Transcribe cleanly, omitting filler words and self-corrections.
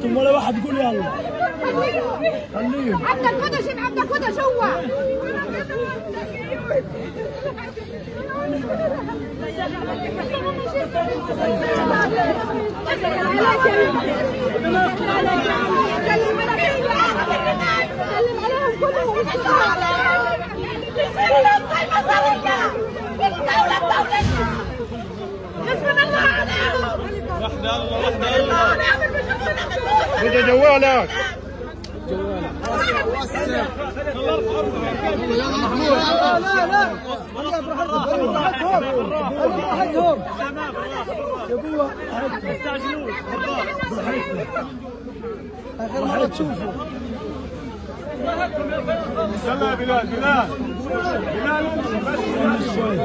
ولا واحد يقول يلا خليهم. عبد القدر، شوف عبد القدر جوا. سلم عليهم كلهم. حسبنا الله عليهم. وحده الله، وحده الله. بدي جوالك. لا لا لا، براحتهم براحتهم يا تستعجلوش. اخر مرة تشوفوا. يلا يا بلال، بلال بلال. بس شوي.